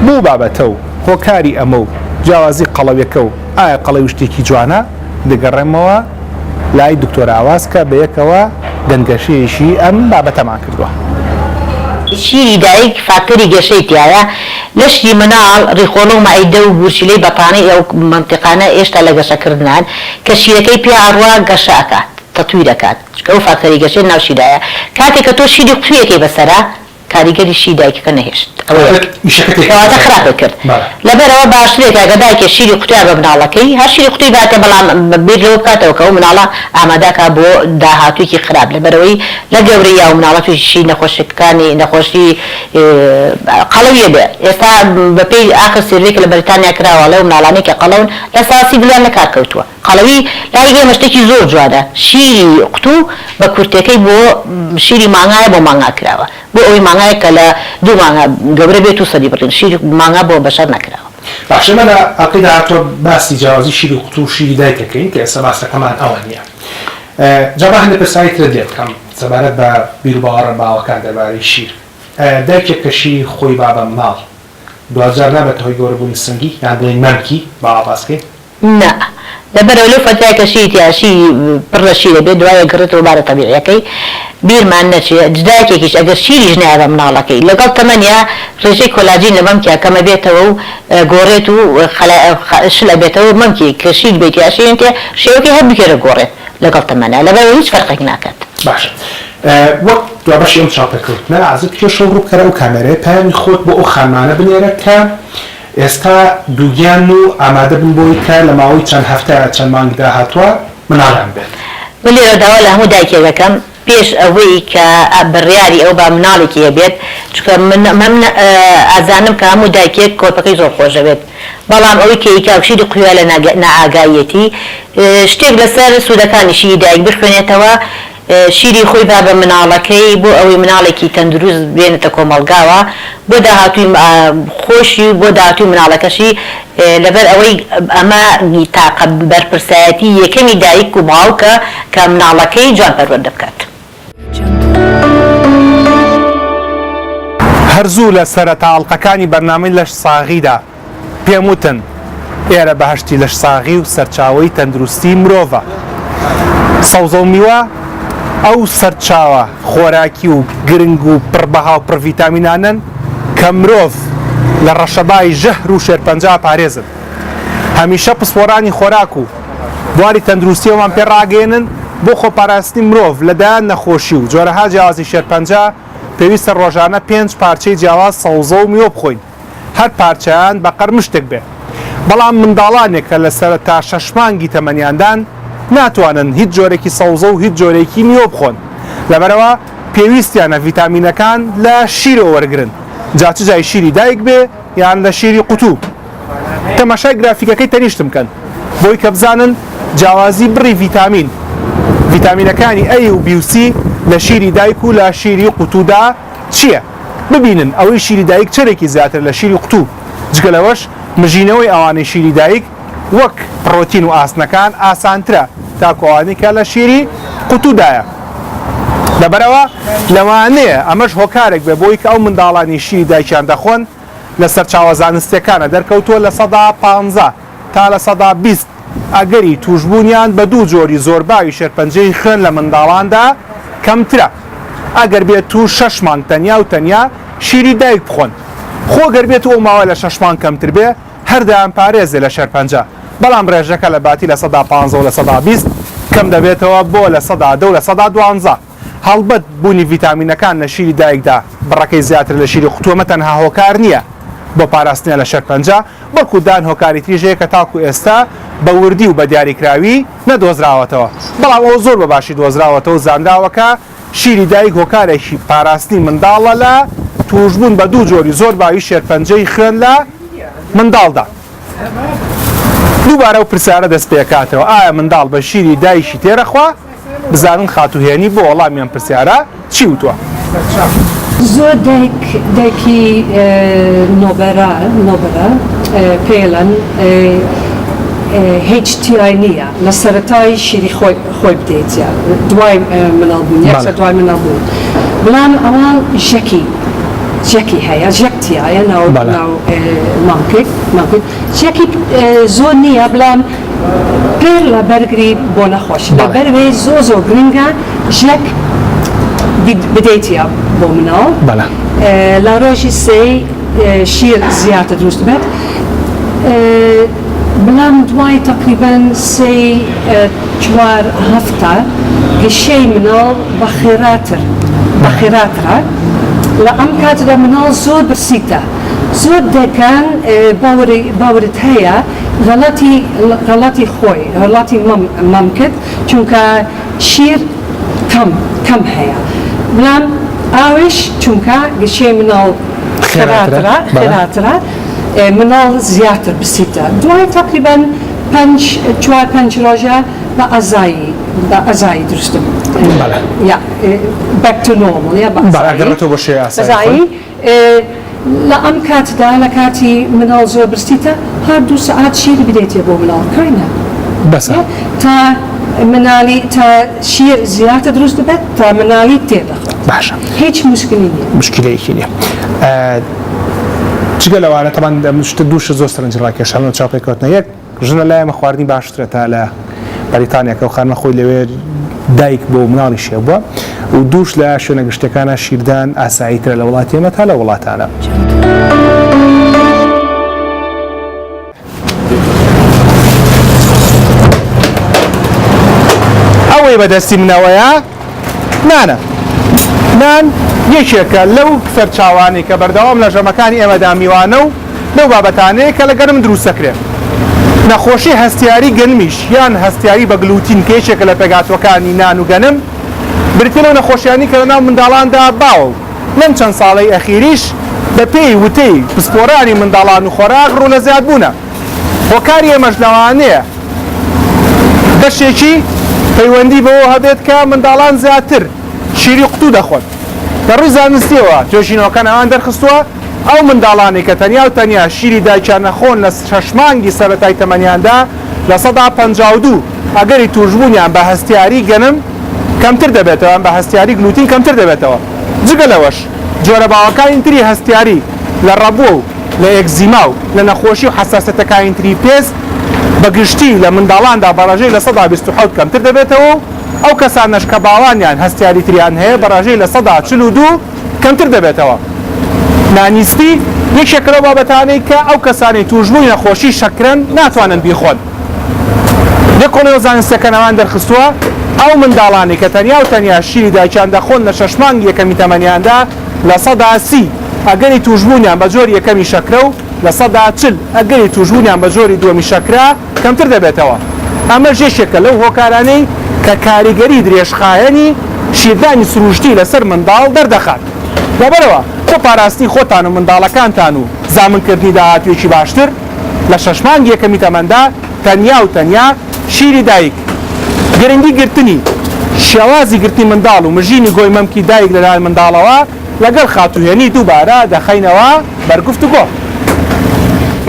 بەو بابەتە و هۆکاری ئەمە و جیاوازی قەڵەویەکە و ئایا قەڵەوی شتێکی جوانە دەگەڕێمەوە لای دکتۆر ئاواز کە بەیەکەوە گەنگەشەیەکی ئەم بابەتەمان کردوە. شیری دایک فاکتەری گەشەی تیایە، لەشی مناڵ ڕیخۆڵە و مەعیدە و گورچیلەی بەتانەی ئەو مەنتیقانە ئێشتا لە گەشەکردنان، کە شیرەکەی پیا ئەڕوا گەشە ئەکات، تەتویر ئەکات، چونکە ئەو فاکتەری گەشەی ناو شیرایە، کاتێک کە تۆ شیری قوتویەکەی بەسەرا کاریگەری شیری دایکەکە نەهێشت ئەوە یەک کەواتە خراپت کرد لەبەرئەوە باشترێکە گەر دایکێ شیری قوتویا بە مناڵەکەی هەر شیری قوتوی باتێ بەڵام بیر لەوە بکاتەوە کە ئەو مناڵە ئامادەکا بۆ داهاتوویەکی خراپ لەبەرئەوەی لە گەورەییا ئەو مناڵە تووشی نەخۆشیەکانی نەخۆشی قەڵەوی ئەبێ ئێستا بەپێی ئاخر survey کە لە بەریتانیا کراوە ئەڵێ ئەو مناڵانەی کە قەڵەون لە ساسی دڵیان لەکار کەوتووە. قەڵەوی لای ئێمە شتێکی زۆر جوانە شیری قوتوو بە کورتەکەی بۆ شیری مانگایە بۆ مانگا کراوە بۆ ئەوەی مانگایەک کە لە دوو مانگا گەورە بێت و سەری بڕین شیری مانگا بۆ بەشەر نەکراوە. باشە ئێمە لە ئەڵقەی داهاتووە باسی جیاوازی شیری قوتوو و شیری دایک ئەکەین کە ئێستا باسەکەمان ئەوە نییە جا با هەندێک پرسیاری ترت لێ بکەم سەبارەت بە بیروباوەڕە باوەکان دەربارەی شیر ئایا دایکێک کە شیری خۆی با بە مناڵ دواجار نابێتە هۆی گەورەبوونی سنگی یان بڵێین مەمکی با وا باس کەین؟ نا لەبەرئەوەی لەو فەترەیە کە شیری تیا شیری پڕ لە شیر ئەبێت دوای ئەگەڕێتەوە بارە تەبیعیەکەی بیرمان نەچێ دایکێکیش ئەگەر شیریش نایە بە مناڵەکەی لەگەڵ تەمەنیا ڕێژەی کۆلاجین لە مەمکیا کەم ئەبێتەوە و گۆڕێت و شل ئەبێتەوە مەمکی کە شیر بێت یا شیرین تێ شێوەکەی هەر بکێرە گۆڕێت لەگەڵ تەمەنا لەبەرئەوەی هیچ فەرقێک ناکات. باشە وەک دوا بەشی ئەم چاوپێکەوتنە ئازاد کێشەو ڕووبکەرە ئەو کامێرەیە پەیامی خۆت بۆ ئەو خانمانە بنێرە کە ئێستا دووگیانن و ئامادە بن بۆی کە لە ماوەی چەند هەفتە یا چەند مانگی داهاتووە مناڵیان بێت. من لێرەوە داوا لە هەموو دایکێک ئەکەم پێش ئەوەی کە بڕیاری ئەو با مناڵێکی هەبێت چونکە من من ئەزانم کە هەموو دایکێک کۆرپەکەی زۆر خۆشەوێت بەڵام ئەوەی کە ئیکا و شیری قویا لە نائاگاییەتی شتێک لەسەر سوودەکانی شیری دایک بخوێنێتەوە شیری خۆی با بە مناڵەکەی بۆ ئەوەی مناڵێکی تەندروست بێنێتە کۆمەڵگاوە بۆ داهاتووی خۆشی و بۆ داهاتووی مناڵەکەشی لەبەر ئەوەی ئەمە تاقە بەرپرسایەتی یەکەمی دایک و باوکە کە مناڵەکەی جوان پەروەردە بکات. هەر زوو لە سەرەتا ئەڵقەکانی بەرنامەی لەش ساغیدا پێم وتن ئێرە بەهەشتی لەشساغی و سەرچاوەی تەندروستی مرۆڤە. سەوزە و میوە ئەو سەرچاوە خۆراکی و گرنگ و پڕ بەها و پڕ ڤیتامینانەن کە مرۆڤ لە ڕەشەبای ژەهر و شێرپەنجە ئەپارێزن. هەمیشە پسپۆرانی خۆراک و بواری تەندروستی ئەومان پێ ڕاگەیەنن بۆ خۆپاراستنی مرۆڤ لە دەیان نەخۆشی و جۆرەها جیاوازی شێرپەنجە پێویستە ڕۆژانە پێنج پارچەی جیاواز سەوزە و میوە بخۆین. هەر پارچەیان بە قەر مشتێک بێ. بەڵام منداڵانێک کە لە سەرەتا شەش مانگی تەمەنیاندان ناتوانن هیچ جۆرێکی سەوزە و هیچ جۆرێکی میوە بخۆن. لەبەرئەوە پێویستیانە ڤیتامینەکان لە شیرەوە وەرگرن جا چ جای شیری دایک بێ یان لە شیری قوتوو. تەماشای گرافیکەکەی تەنیشتم بکەن بۆی کە بزانن جیاوازی بڕی ڤیتامین ڤیتامینەکانی ئەی و بی و سی لە شیری دایک و لە شیری قوتوودا چییە؟ ببینن ئەوەی شیری دایک چەندێکی زیاترە لە شیری قوتوو، جگە لەوەش مژینەوەی ئەوانەی شیری دایک وەک پڕۆتین و ئاسنەکان ئاسانترە تاکو ئەوانەی کە لە شیری قوتوودایە. لەبەرئەوە لەوانەیە ئەمەش هۆکارێک بێت بۆی کە ئەو منداڵانەی شیری دایکیان دەخۆن لە سەرچاوە زانستیەکانە دەرکەوتووە 15% تا 20% ئەگەری تووشبوونیان بە دوو جۆری زۆر باوی شێرپەنجەی خوێن لە منداڵاندا کەمترە ئەگەر بێتوو شەش مانگ تەنیا و تەنیا شیری دایک بخۆن. خۆ گەر بێتوو ئەو ماوە لە شەش مانگ کەمتر بێ هەر دەیانپارێزێ لە شێرپەنجە، بەڵام رێژەکە لە باتی 15% و 20% کەم دەبێتەوە بۆ 10% و 12%. هەڵبەت بوونی ڤیتامینەکان لە شیری دایکدا بڕەکەی زیاترە لە شیری قوتوو ئەمە تەنها هۆکار نییە بۆ پاراستنیان لە شێرپەنجە، بەڵکو دان هۆکاری تریش هەیە کە تاکو ئێستا بە وردی و بە دیاریکراوی نەدۆزراوەتەوە، بەڵام ئەوە زۆر بە باشی دۆزراوەتەوە و زانراوە کە شیری دایک هۆکارێکی پاراستنی منداڵە لە تووشبوون بە دوو جۆری زۆر باوی شێرپەنجەی خوێن لە منداڵدا. دووبارە ئەو پرسیارە دەستپێکاتەوە، ئایا منداڵ بە شیری دایکی تێرەخوا؟ بزانن خاتوو هێنی بۆ وەڵامی ئەم پرسیارە چی وتوە. زۆر دایک دایکی نۆبەرە نۆبەرە پێیەلەن هیچ تیای نییە لە سەرەتای شیری خۆی خۆی بدەیتە دوای مناڵ بوون یەکسەر دوای مناڵ بوون بەڵام ئەوە ژەکی ژەکی هەیە ژەک تیایە ناو ناو مامکێک مامکێک چەکی زۆر نییە بەڵام پڕ لە بەرگری بۆ نەخۆشی لەبەر وێ زۆر زۆر گرنگە ژەک بدەیتە بۆ مناڵ لە ڕۆژی سێی شیر زیاتر دروست دەبێت بەڵام دوای تەقریبەن سێی چوار هەفتە گەشەی مناڵ بە خێراتر بە خێراترە لە ئەم کاتەدا مناڵ زۆر برسیتە زۆر دایکان باوەری باوەرت هەیە غەڵەتی غەڵەتی خۆی غەڵەتی مەمکت چونکە شیر کەم کەم هەیە بەڵام ئاویش چونکە گەشەی مناڵ خێراترە خێراترە مناڵ زیاتر بسیتە دوای تەقریبەن پەنج چوار پەنج ڕۆژە بە ئازایی بە ئازایی دروست بەڵێ یا back to normal یا بە بەڵێ ئەگەڕێتەوە بۆ شێوەی ئاسایی خۆی. لە ئەم کاتدا لە کاتی مناڵ زۆر برسیتە هەر دوو سەعات شیر بدەیتێ بۆ مناڵ کاینە بەسە تا منالی تا شیر زیاتر دروست دەبێت تا منالی تێر دەخوات باشە هیچ موشکلی نیە. موشکیلەیەکی نیە جگە لەوانە تەبعەن ئەم شتە دوو شت زۆر سەرنجی ڕاکێشام لەم چاوپێکەوتنە یەک ژنە لای ئێمە خواردنی باشترە تا لە بەریتانیا کە ئەو خانمە خۆی لەوێ دایک بووە و مناڵیشی هەبووە و دووش لە شوێنە گشتیەکانا شیردان ئاساییترە لە وڵاتی ئێمە تا لە وڵاتانە. ئەوەی بەدەستی منەوەیە نانە. نان یەکێکە لەو سەرچاوانەی کە بەردەوام لە ژەمەکانی ئێمەدا میوانە و لەو بابەتانەیە کە لە گەنم دروست دەکرێن. نەخۆشی هەستیاری گەنمیش یان هەستیاری بە گلوتین کە یەکێکە لە پێکهاتووەکانی نان و گەنم، بریتیە لەو نەخۆشیانەی کە لەناو منداڵاندا باوە و لەم چەند ساڵەی ئەخیریش بەپێی وتەی پسپۆرانی منداڵان و خۆراک ڕوو لە زیادبوونە. هۆکاری ئەمەش لەوانەیە بەشێکی پەیوەندی بەوە هەبێت کە منداڵان زیاتر شیری قوتوو دەخۆن. لە ڕووی زانستییەوە توێژینەوەکان ئەوەیان دەرخستووە ئەو منداڵانەی کە تەنیا و تەنیا شیری دایکیان ئەخۆن لە شەش مانگی سەرەتای تەمەنیاندا 52% ئەگەری تووشبوونیان بە هەستیاری گەنم کەمتر دەبێتەوە یان بە هەستیاری گلوتین کەمتر دەبێتەوە. جگە لەوەش جۆرە باوەکانی تری هەستیاری لە ڕەبوو و لە ئێکزیما و لە نەخۆشی و حەساسیەتەکانی تری پێست بە گشتی لە منداڵاندا بە ڕێژەی 27% کەمتر دەبێتەوە و ئەو کەسانەش کە باوانیان هەستیاری تریان هەیە بە ڕێژەی 42% کەمتر دەبێتەوە. نانی سپی یەکێکە لەو بابەتانەی کە ئەو کەسانەی تووشبووی نەخۆشی شەکرەن ناتوانن بیخۆن. لێکۆڵینەوە زانستییەکان ئەوەیان دەرخستووە، ئەو منداڵانەی کە تەنیا و تەنیا شیری دایکیان دەخۆن لە شەش مانگی یەکەمی تەمەنیاندا 30% ئەگەری تووشبوونیان بە جۆری یەکەمی شەکرە و 40% ئەگەری تووشبوونیان بە جۆری دووەمی شەکرە کەمتر دەبێتەوە. ئەمەش یەکێکە لەو هۆکارانەی کە کاریگەری درێژخایەنی شیردانی سروشتی لەسەر منداڵ دەردەخات. لەبەرئەوە بۆ پاراستنی خۆتان و منداڵەکانتان و زامنکردنی داهاتوویەکی باشتر، لە شەش مانگی یەکەمی تەمەندا تەنیا و تەنیا شیری دایک، گرنگی گرتنی شێوازی گرتنی منداڵ و مژینی گۆی مەمکی دایک لەلایەن منداڵەوە لەگەڵ خاتوو هێنی دووبارە دەخەینەوە بەر گفتوگۆ.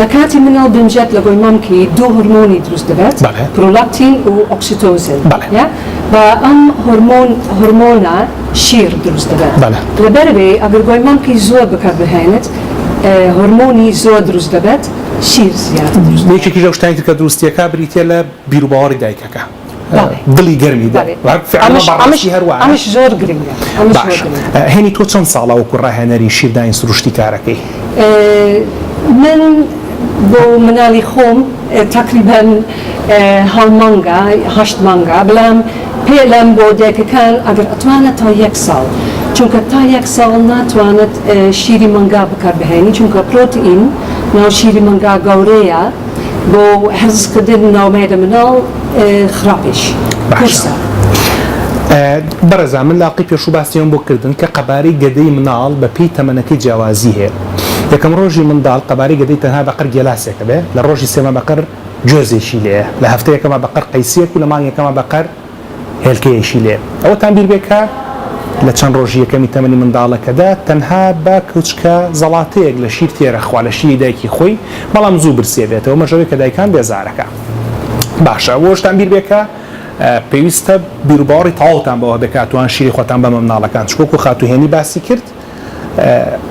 لە کاتی مناڵ دەمژێت لە گۆی مەمکی دوو هۆرمۆنی دروست دەبێت، پرۆلاکتین و ئۆکسیتۆسین، بە ئەم هۆرمۆن هۆرمۆنە شیر دروست دەبێت، لەبەرئەوەی ئەگەر گۆی مەمکی زۆر بەکار بهێنێت هۆرمۆنی زۆر دروست دەبێت شیر زیاتر دروست دەبێت. یەکێکیش لەو شتانەی تر کە دروستیەکە بریتیە لە بیروباوەڕی دایکەکە دڵی گەرمی دایک ئەمەش زۆر گرنگە. باشە هێنی تۆ چەند ساڵە وەکو ڕاهێنەری شیردانی سروشتی کارەکەی؟ من بۆ منالی خۆم تەقریبەن هەڵ مانگە هەشت مانگە بەلام پێلم بۆ دایکەکان ئەگەر ئەتوانێت تا یەک ساڵ چونکە تا یەک ساڵ ناتوانێت شیری مانگا بەکار بهێنی چونکە پرۆتئین ناو شیری مانگا گەورەیە بۆ هەرسکردن ناو مێدە مناڵ خراپیش قورسە. بەڕێزان من لاقی پێشوو باسی ئەوەم بۆ کردن کە قەبارەی گەدەی مناڵ بە پێی تەمەنەکەی جیاوازی هەیە یەکەم ڕۆژی منداڵ قەبارەی گەدەی تەنها بە قەر گێلاسێکە بێ لە ڕۆژی سێما بە قەر گوێزێکی لێیە لە هەفتە یەکەما بە قەر قەیسیەک و لە مانگ یەکەما بە قەر هێلکەیەکی لێ ئەوەتان بیر بێ کە لە چەند ڕۆژی یەکەمی تەمەنی منداڵەکەدا تەنها بە کەوچکە زەڵاتەیەک لە شیر تێرە خوا لە شیری دایکی خۆی بەڵام زوو برسیە بێتەوە مەژەوەی کە دایکان بێزارەکە باشە ئەوەشتان بیر بێ کە پێویستە بیروباوەڕی تەواوتان بەوە هەبێ کە ئەتوان شیری خۆتان بەمە مناڵەکان چونکە وەکو خاتوو هێنی باسی کرد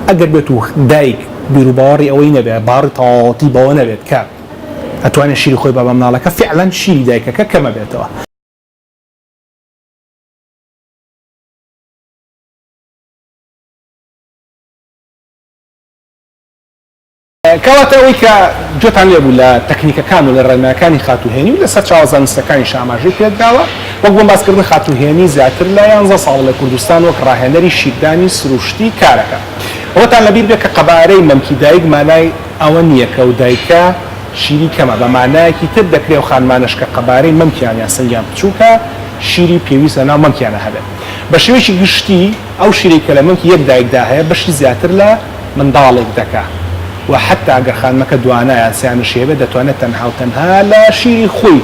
ئەگەر بێت و دایک بیروباوەڕی ئەوەی نەبێ باوەڕی تەواوەتی بەوە نەبێت کە ئەتوانێت شیری خۆی بە بە مناڵەکە فعلا شیری دایکەکە کەمە بێتەوە. کەواتە ئەوەی کە گوێتان لێ بوو لە تەکنیکەکان و لە ڕێنمایەکانی خاتوو هێنی و لە سەرچاوە زانستەکانیش ئاماژەی پێدراوە، وەک بۆم باس کردن خاتوو هێنی زیاتر لە یانزە ساڵە لە کوردستان وەک ڕاهێنەری شیردانی سروشتی کارەکا. ئەوەتان لەبیر بێ کە قەبارەی مەمکی دایک مانای ئەوە نییە کە ئەو دایکە شیری کەمە، بە مانایەکی تر دەکرێ ئەو خانمانەش کە قەبارەی مەمکیان یان سنگیان بچووکە شیری پێویست لەناو مەمکیانا هەبێت. بە شێوەیەکی گشتی ئەو شیرەی کە لە مەمکی یەک دایکدا هەیە بەشی زیاتر لە منداڵێک دەکا و حەتتا گەر خانمەکە دوانە یان سیانەشی هەبێت دەتوانێت تەنها و تەنها لە شیری خۆی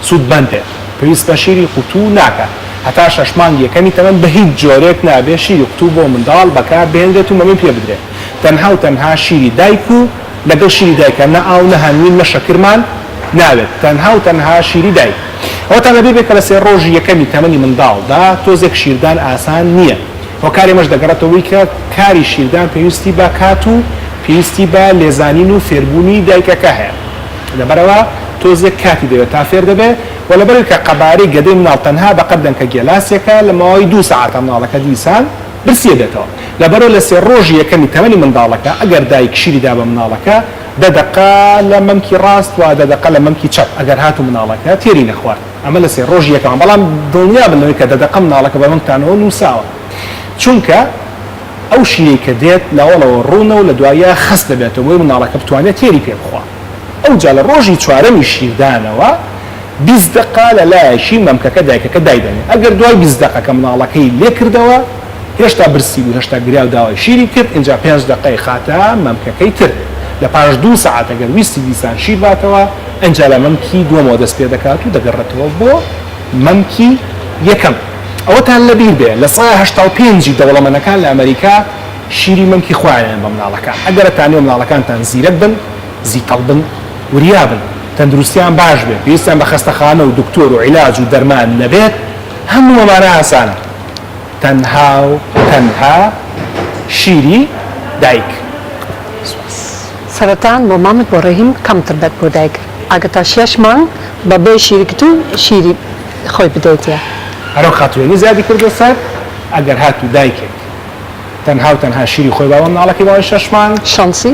سوودمەند بێت پێویست بە شیری قوتوو ناکات هەتا شەش مانگی یەکەمی تەمەن بە هیچ جۆرێک نابێت شیری قوتوو بۆ منداڵ بەکار بهێنرێت و مەمەی پێ بدرێت تەنها و تەنها شیری دایک و لەگەڵ شیری دایکە نە ئاو نە هەنگوین نە شەکرمان ناوێت تەنها و تەنها شیری دایک ئەوەتان لەبیر بێت کە لە سێ ڕۆژی یەکەمی تەمەنی منداڵدا تۆزێک شیردان ئاسان نییە هۆکاری ئەمەش دەگەڕێتەوە بۆی کە کاری شیردان پێویستی بە کات و پێویستی بە لێزانین و فێربوونی دایکەکە هەیە لەبەرئەوە تۆزێک کاتی دەوێت تا فێر دەبێت و لەبەرئەوەی کە قەبارەی گەدەی مناڵ تەنها بەقەد دەنکە گێلاسێکە لە ماوەی دوو سەعاتا مناڵەکە دیسان برسی ئەبێتەوە لەبەرئەوە لە سێ ڕۆژی یەکەمی تەمەنی منداڵەکە ئەگەر دایک شیری دا بە مناڵەکە دە دەقە لە مەمکی ڕاست و دە دەقە لە مەمکی چەپ ئەگەر هاتوو مناڵەکە تێری نەخوارد. ئەمە لە سێ ڕۆژی یەکەمە بەڵام دڵنیابن لەوەی کە دە دەقە مناڵەکە بە مەمکتانەوە نووساوە چونکە ئەو شیرەی کە دێت لەوەڵەوە ڕوونە و لە دواییا خەست دەبێتەوە بۆی مناڵەکە بتوانێت تێری پێ بخوا ئەوجا لە ڕۆژی چوارەمی شیردانەوە 20 دەقە لە لایەکی مەمکەکە دایکەکە دایدەنێ ئەگەر دوای 20 دەقە کە مناڵەکەی لێ کردەوە هێشتا برسی بوو هێشتا گریا و داوای شیری کرد ئینجا پێنج دەقەی خاتە مەمکەکەی تر لە پاش دوو سەعات ئەگەر ویستی دیسان شیر باتەوە ئینجا لە مەمکی دووەمەوە دەست پێ دەکات و دەگەڕێتەوە بۆ مەمکی یەکەم. ئەوەتان لەبیر بێ 85% ی دەوڵەمەنەکان لە ئەمەریکا شیری مەمکی خۆیانیان بە مناڵەکان. ئەگەر ئەتانەوێ مناڵەکانتان زیرەک بن، زیتەڵ بن، وریا بن، تەندروستیان باش بێ، پێویستیان بە خەستەخانە و دکتۆر و عیلاج و دەرمان نەبێت، هەموو ئەمانە ئاسانە. تەنها و تەنها شیری دایک. سوپاس. سەرەتان بۆ مامت بۆ ڕەهیم کەمتر بەت بۆ دایک ئەگەر تا شەش مانگ بە بێ شیری کتو شیری خۆی بدەیتێ. هەرەو خاتوێنی زیادی کردوە سەر ئەگەر هاتوو دایکێک تەنها و تەنها شیری خۆی با بە مناڵەکەی ماوەی شەش مانگ. شانسی.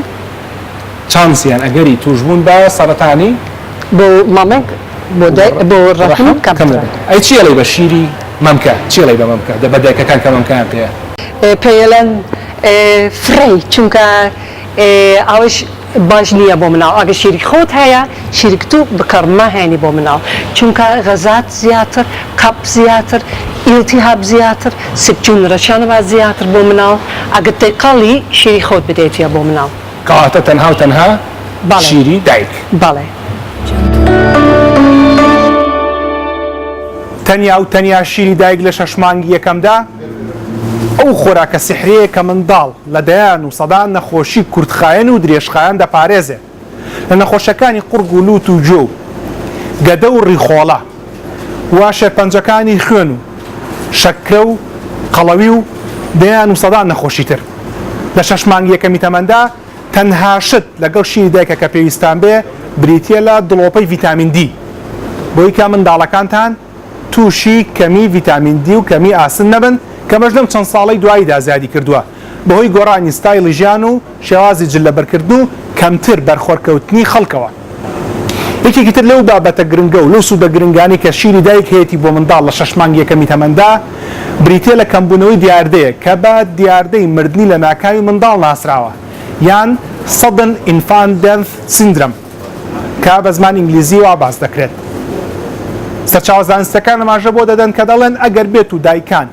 چانس یان ئەگەری توشبوون بە سەرەتانی. بۆ مامک بۆ دایک بۆ ڕەحم کەمترە. ئەی چی ئەڵێی بە شیری مەمکە چی ئەڵێی بە مەمکە دە بە دایکەکان کە مەمکەیان پێیە. پێیەڵێن فڕێی چونکە ئەوەش باش نییە بۆ مناڵ ئەگەر شیری خۆت هەیە شیری کتو بکڕ مەهێنی بۆ مناڵ چونکە غەزات زیاتر قەپ زیاتر ئیلتیهاب زیاتر سکچون رشانەوە زیاتر بۆ مناڵ ئەگەر تێکەڵی شیری خۆت بدەیتە بۆ مناڵ. کەواتە تەنها و تەنها شیری دایک. بەڵێ. تەنیا و تەنیا شیری دایک لە شەش مانگی یەکەمدا ئەو خۆراکە سیحریەیە کە منداڵ لە دەیان و سەدان نەخۆشی کورتخایەن و درێژخایەن دەپارێزێت لە نەخۆشیەکانی قوڕگ و لوت و گوێ و گەدە و ڕیخۆڵە و شێرپەنجەکانی خوێن و شەکرە و قەڵەوی و دەیان و سەدان نەخۆشی تر. لە شەش مانگی یەکەمی تەمەندا تەنها شت لەگەڵ شیری دایکە کە پێویستان بێ بریتییە لە دڵۆپەی ڤیتامین دی بۆی کە منداڵەکانتان تووشی کەمی ڤیتامین دی و کەمی ئاسن نەبن کە ئەمەش لەم چەند ساڵەی دواییدا زیادی کردووە بەهۆی گۆڕانی ستایڵی ژیان و شێوازی جل لەبەرکردن و کەمتر بەرخۆرکەوتنی خەڵکەوە. یەکێکی تر لەو بابەتە گرنگە و لەو سوودە گرنگانەی کە شیری دایک هەیەتی بۆ منداڵ لە شەش مانگی یەکەمی تەمەندا بریتییە لە کەمبوونەوەی دیاردەیەک کە بە دیاردەی مردنی لەناکاوی منداڵ ناسراوە یان Sudden Infant Death Syndrome کە بە زمانی ئینگلیزی وا باس دەکرێت. سەرچاوە زانستییەکان ئاماژە بۆ دەدەن کە دەڵێن ئەگەر بێت و دایکان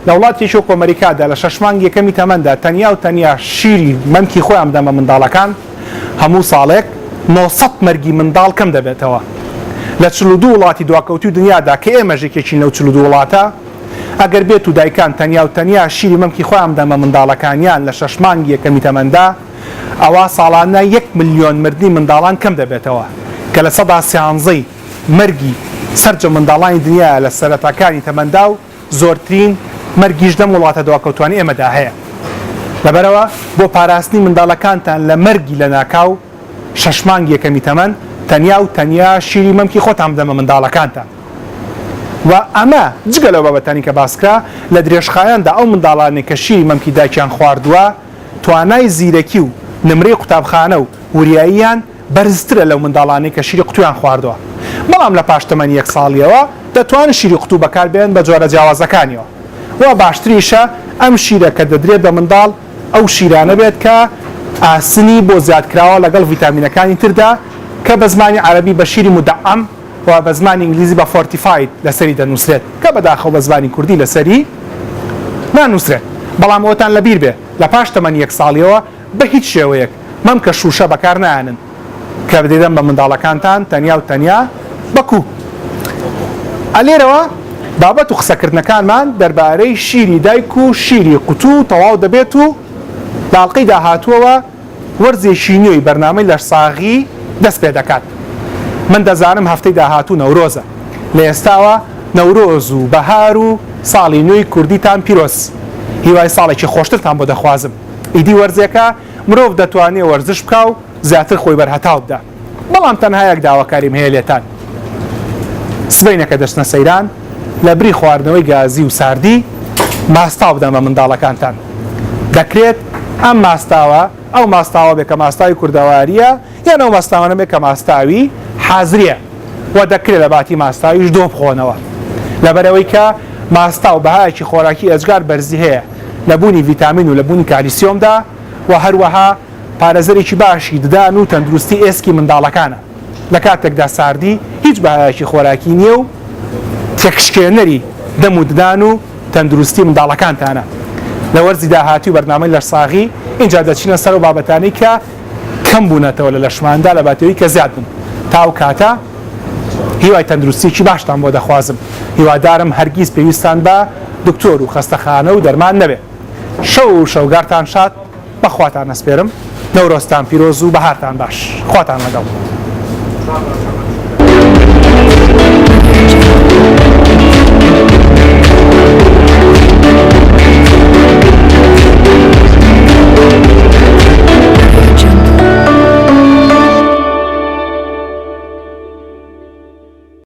لە وڵاتێکی وەکو ئەمەریکادا لە شەش مانگی یەکەمی تەمەندا تەنیا و تەنیا شیری مەمکی خۆیان بدەن بە منداڵەکان، هەموو ساڵێک 900 مەرگی منداڵ کەم دەبێتەوە. لە 42 وڵاتی دواکەوتووی دنیادا کە ئێمەش یەکێکین لەو 42 وڵاتە، ئەگەر بێت و دایکان تەنیا و تەنیا شیری مەمکی خۆیان بدەن بە منداڵەکانیان لە شەش مانگی یەکەمی تەمەندا، ئەوا ساڵانە یەک ملیۆن مردنی منداڵان کەم دەبێتەوە کە لە سەدا سیانزەی مەرگی سەرجەم منداڵانی دنیایە لە سەرەتاکانی تەمەندا و زۆرترین مەرگیش لەم وڵاتە دواکەوتوانەی ئێمەدا هەیە. لەبەرئەوە بۆ پاراستنی منداڵەکانتان لە مەرگی لەناکاو شەش مانگ یەکەمی تەمەن تەنیا و تەنیا شیری مەمکی خۆتان بدەن بە منداڵەکانتان و ئەمە جگە لەو بابەتانەی کە باسکرا لە درێژخایەندا ئەو منداڵانەی کە شیری مەمکی دایکیان خواردووە توانای زیرەکی و. نمرەی قوتابخانە و وریاییان بەرزترە لەو منداڵانەی کە شیری قوتویان خواردوە بەڵام لە پاش تەمەنی یەک ساڵیەوە دەتوانن شیری قوتو بەکاربێنن بە جۆرە جیاوازەکانیەوە و باشتریشە ئەم شیرە کە دەدرێت بە منداڵ ئەو شیرانە بێت کە ئاسنی بۆ زیادکراوە لەگەڵ ڤیتامینەکانی تردا کە بە زمانی عەرەبی بە شیری مدعم و بە زمانی ئینگلیزی بە fortified لەسەری دەنووسرێت کە بەداخەوە بە زمانی کوردی لەسەری نانووسرێت بەڵام ئەوەتان لەبیر بێ لە پاش تەمەنی یەک ساڵیەوە بە هیچ شێوەیەک مەمکە شووشە بەکار نایەنن کە دەیدەن بە منداڵەکانتان تەنیا و تەنیا بە کوو. ئە لێرەوە بابەت و قسەکردنەکانمان دەربارەی شیری دایک و شیری قوتوو تەواو دەبێت و لە ئەڵقەی داهاتووەوە وەرزێکی نوێی بەرنامەی لەشساغی دەست پێ دەکات. من دەزانم هەفتەی داهاتوو نەورۆزە. لە ئێستاوە نەورۆز و بەهار و ساڵی نوێی کوردیتان پیرۆز. هیوای ساڵێکی خۆشترتان بۆ دەخوازم. ئیدی وەرزێکە مرۆڤ دەتوانێ وەرزش بکا و زیاتر خۆی بەر هەتاو بدا. بەڵام تەنها یەک داواکاریم هەیە لێتان. سبەینە کە دەچنە سەیران، لە بری خواردنەوەی گازی و ساردی، ماستاو بدەن بە منداڵەکانتان. دەکرێت ئەم ماستاوە ئەو ماستاوە بێت کە ماستاوی کوردەوارییە یان ئەو ماستاوانە بێت کە ماستاوی حازرییە و دەکرێت لە باتی ماستاویش دۆ بخۆنەوە. لەبەرئەوەی کە ماستاو بەهایەکی خۆراکی ئێجگار بەرزی هەیە لە بوونی ڤیتامین و لە بوونی کالیسیۆمدا و هەروەها پارێزەرێکی باشی ددان و تەندروستی ئێسکی منداڵەکانە، لە کاتێکدا ساردی هیچ بەهایەکی خۆراکی نییە و تێکشکێنەری دەم و ددان و تەندروستی منداڵەکانتانە. لە وەرزی داهاتووی بەرنامەی لەشساغی ئینجا دەچینە سەر ئەو بابەتانەی کە کەم بوونەتەوە لە لەشماندا لە باتەوەی کە زیاد بن. تا ئەو کاتە هیوای تەندروستییەکی باشتان بۆ دەخوازم. هیوادارم هەرگیز پێویستتان بە دکتۆر و خەستەخانە و دەرمان نەبێ. شەو و شەوگارتان شاد. بە خواتان ئەسپێرم نەورۆزتان پیرۆز و بەهارتان باش خواتان لەگەڵ.